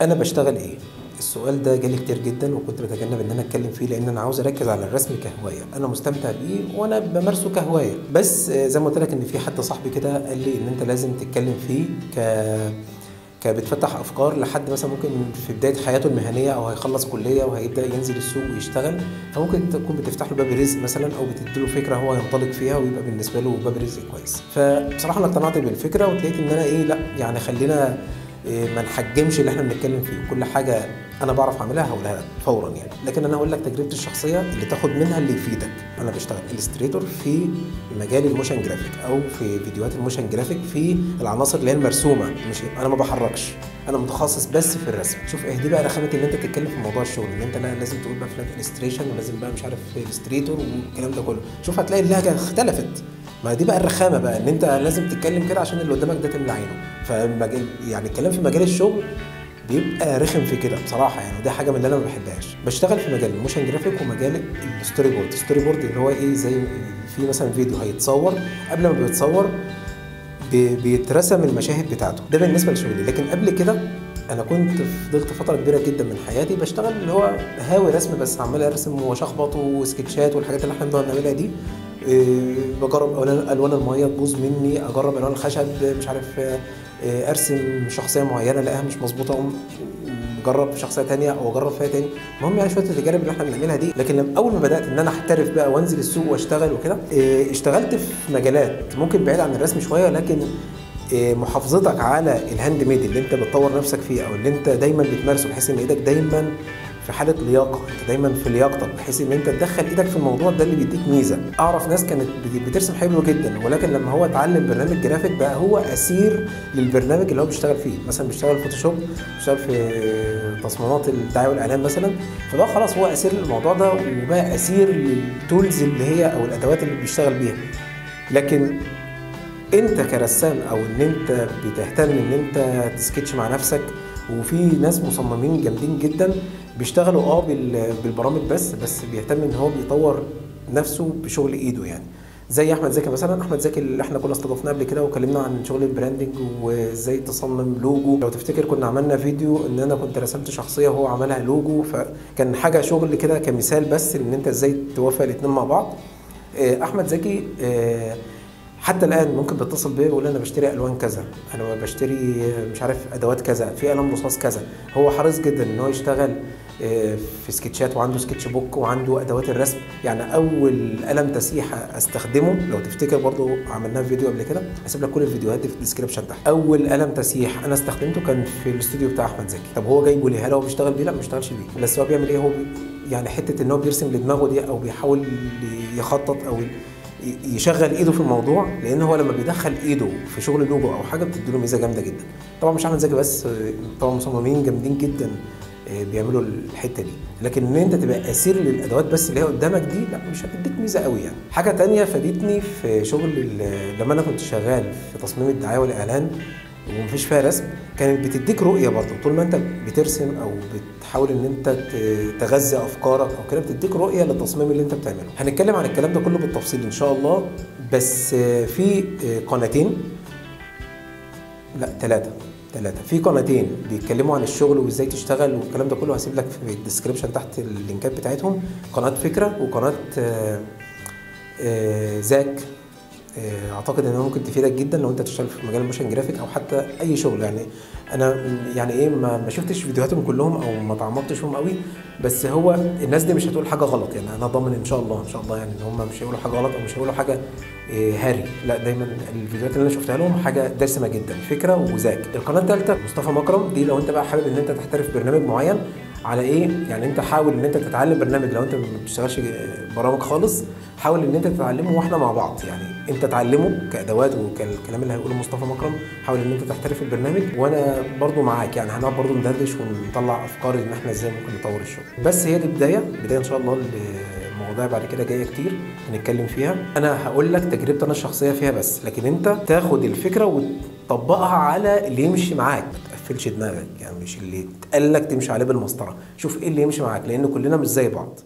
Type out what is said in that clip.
انا بشتغل ايه؟ السؤال ده جالي كتير جدا وكنت بتجنب ان انا اتكلم فيه، لان انا عاوز اركز على الرسم كهواية، انا مستمتع بيه وانا بمارسه كهواية. بس زي ما قلت لك ان في حد صاحبي كده قال لي ان انت لازم تتكلم فيه كبتفتح افكار لحد مثلا ممكن في بداية حياته المهنية او هيخلص كليه وهيبدا ينزل السوق ويشتغل، فممكن تكون بتفتح له باب رزق مثلا او بتديله فكرة هو ينطلق فيها ويبقى بالنسبة له باب رزق كويس. فبصراحة انا اقتنعت بالفكرة وتلاقيت ان انا ايه، لا يعني خلينا ما نحجمش اللي احنا بنتكلم فيه، كل حاجة انا بعرف اعملها هقولها لك فورا يعني. لكن انا هقول لك تجربتي الشخصية اللي تاخد منها اللي يفيدك. انا بشتغل illustrator في مجال ال motion graphic او في فيديوهات ال motion graphic في العناصر اللي هي المرسومه، مش انا ما بحركش، انا متخصص بس في الرسم. شوف ايه دي بقى رخامه اللي انت تتكلم في موضوع الشغل، ان انت لا لازم تقول بقى فلان illustration ولازم بقى مش عارف illustrator والكلام ده كله. شوف هتلاقي اللهجة اختلفت. ما دي بقى الرخامه بقى، ان انت لازم تتكلم كده عشان اللي قدامك ده تملى عينه. فالمجال يعني الكلام في مجال الشغل بيبقى رخم في كده بصراحة يعني، وده حاجة من اللي انا ما بحبهاش. بشتغل في مجال ال motion graphic ومجال ال storyboard. ال storyboard اللي هو ايه، زي في مثلا فيديو هيتصور، قبل ما بيتصور بيترسم المشاهد بتاعته. ده بالنسبة لشغلي. لكن قبل كده انا كنت فضلت فترة كبيرة جدا من حياتي بشتغل اللي هو هاوي رسم، بس عمال ارسم واشخبط وسكتشات والحاجات اللي احنا بنقعد نعملها دي. بجرب الوان المية تبوظ مني، اجرب الوان الخشب، مش عارف ارسم شخصية معينة الاقيها مش مظبوطة اقوم اجرب شخصية ثانية او اجرب فيها تاني. المهم يعني شوية التجارب اللي احنا بنعملها دي. لكن لما اول ما بدات ان انا احترف بقى وانزل السوق واشتغل وكده، اشتغلت في مجالات ممكن بعيد عن الرسم شوية، لكن محافظتك على ال handmade اللي انت بتطور نفسك فيه او اللي انت دايما بتمارسه، بحيث ان ايدك دايما في حاله لياقه، انت دايما في لياقتك، بحيث ان انت تدخل ايدك في الموضوع ده اللي بيديك ميزة. اعرف ناس كانت بترسم حلو جدا، ولكن لما هو اتعلم برنامج جرافيك بقى هو اسير للبرنامج اللي هو بيشتغل فيه. مثلا بيشتغل فوتوشوب، بيشتغل في تصميمات الدعاية والاعلان مثلا، فبقى خلاص هو اسير للموضوع ده وبقى اسير لل tools اللي هي او الادوات اللي بيشتغل بيها. لكن انت كرسام او ان انت بتهتم ان انت تسكتش مع نفسك، وفي ناس مصممين جامدين جدا بيشتغلوا بالبرامج بس بيهتم ان هو بيطور نفسه بشغل ايده يعني. زي احمد زكي مثلا، احمد زكي اللي احنا كنا استضفناه قبل كده وكلمنا عن شغل ال branding وازاي تصمم لوجو. لو تفتكر كنا عملنا فيديو ان انا كنت رسمت شخصية وهو عملها لوجو، فكان حاجة شغل كده كمثال بس ان انت ازاي توافق الاثنين مع بعض. احمد زكي حتى الان ممكن بيتصل بيا ويقول انا بشتري الوان كذا، انا بشتري مش عارف ادوات كذا، في قلم رصاص كذا. هو حريص جدا ان هو يشتغل في سكتشات وعنده sketchbook وعنده ادوات الرسم. يعني اول قلم تسييح استخدمه لو تفتكر برضو عملناه في فيديو قبل كده، هسيب لك كل الفيديوهات دي في ال description تحت. اول قلم تسييح انا استخدمته كان في الاستوديو بتاع احمد زكي. طب هو جايبه ليه؟ هل هو بيشتغل بيه؟ لا ما بيشتغلش بيه. بس هو بيعمل ايه؟ هو يعني حتة ان هو بيرسم لدماغه دي او بيحاول يخطط او يشغل ايده في الموضوع، لان هو لما بيدخل ايده في شغل لوجو او حاجة بتديله ميزة جامدة جدا. طبعا مش احمد زكي بس، طبعا مصممين جامدين جدا بيعملوا الحتة دي. لكن ان انت تبقى اسير للادوات بس اللي هي قدامك دي، لا مش هتديك ميزة قوي يعني. حاجة تانية فادتني في شغل لما انا كنت شغال في تصميم الدعاية والاعلان ومفيش فيها رسم، كانت بتديك رؤية برضه. طول ما انت بترسم او بتحاول ان انت تغذي افكارك او كده، بتديك رؤية للتصميم اللي انت بتعمله. هنتكلم عن الكلام ده كله بالتفصيل ان شاء الله، بس في قناتين، لا ثلاثة، في قناتين بيتكلموا عن الشغل وازاي تشتغل والكلام ده كله. هسيب لك في ال description تحت اللينكات بتاعتهم، قناة فكرة وقناة زاك. اعتقد انها ممكن تفيدك جدا لو انت تشتغل في مجال ال motion graphic او حتى اي شغل. يعني انا يعني ايه ما شفتش فيديوهاتهم كلهم او ما تعمقتش فيهم قوي، بس هو الناس دي مش هتقول حاجة غلط يعني. انا ضامن ان شاء الله ان شاء الله يعني ان هم مش هيقولوا حاجة غلط او مش هيقولوا حاجة هاري، لا دايما الفيديوهات اللي انا شفتها لهم حاجة دسمة جدا. فكرة وزاك. القناة الثالثة مصطفى مكرم، دي لو انت بقى حابب ان انت تحترف برنامج معين على ايه يعني، انت حاول ان انت تتعلم برنامج. لو انت ما بتشتغلش برامج خالص حاول ان انت تتعلمه واحنا مع بعض يعني، انت تعلمه كادوات وكالكلام اللي هيقوله مصطفى مكرم. حاول ان انت تحترف البرنامج وانا برضو معاك يعني، هنقعد برضو ندردش ونطلع افكار ان احنا ازاي ممكن نطور الشغل. بس هي دي بداية ان شاء الله لمواضيع بعد كده جاية كتير هنتكلم فيها. انا هقول لك تجربتي انا الشخصية فيها بس، لكن انت تاخد الفكرة وتطبقها على اللي يمشي معاك. ما تقفلش دماغك يعني، مش اللي اتقال لك تمشي عليه بالمسطره، شوف ايه اللي يمشي معاك، لان كلنا مش زي بعض.